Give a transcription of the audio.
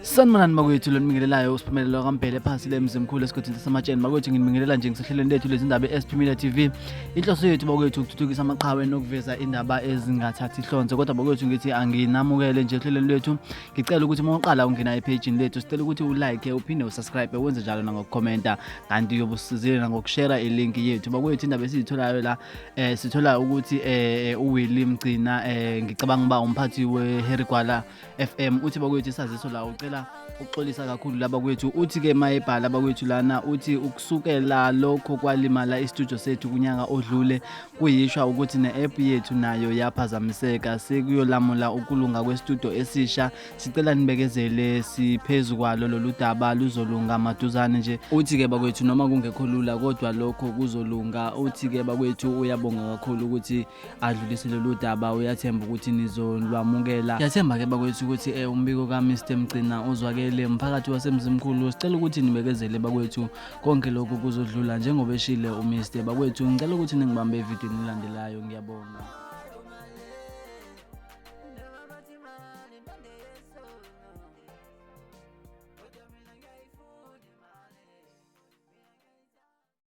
Sanibonani bakwethu, lonibingelelayo uSiphumelelo kaMbhele phansi lemzimkhulu esigodini saseMatsheni. Bakwethu, nginibingelela nje ngisehlelweni lethu lezindaba e-SP Media TV. Inhloso yethu bakwethu ukuthuthukisa amaqhawe nokuveza indaba ezingathathi ihlonze. Kodwa bakwethu ngithi anginamukele nje ehlelweni lethu. Ngicela ukuthi uma uqala ungena ephejini lethu, sicela ukuthi ulike, uphinde usubscribe, wenze njalo nangokukhomenta, kanti uyobe usizile nangokushare ilink yethu. Bakwethu, indaba esiyitholayo la, sithola ukuthi uWillie Mgcina, ngicabanga uba umphathi weHarry Gwala FM, uthi bakwethu isaziso la ucela ukuxolisa kakhulu laba kwethu. Uthi ke mayebhala bakwethu lana, uthi ukusukela lokho kwalimala istudio sethu kunyaka odlule, kuyishwa ukuthi ne-app yethu nayo yaphazamiseka. Sekuyolamula ukulunga kwestudio esisha. Sicela nibekezele, siphezu kwalo lolu daba, luzolunga maduzane nje. Uthi ke bakwethu noma kungekho lula kodwa lokho kuzolunga. Uthi ke bakwethu uyabonga kakhulu ukuthi adlulise lolu daba, uyathemba ukuthi nizolwamukela. Ngiyathemba ke bakwethu ukuthi umbiko ka-Mr Mgcina uzwakele. Mphakathi waseMzimkhulu, sicela ukuthi nibekezele bakwethu, konke lokhu kuzodlula njengoba eshile uMr. Bakwethu, ngicela ukuthi ningibambe evidweni elandelayo. Ngiyabonga.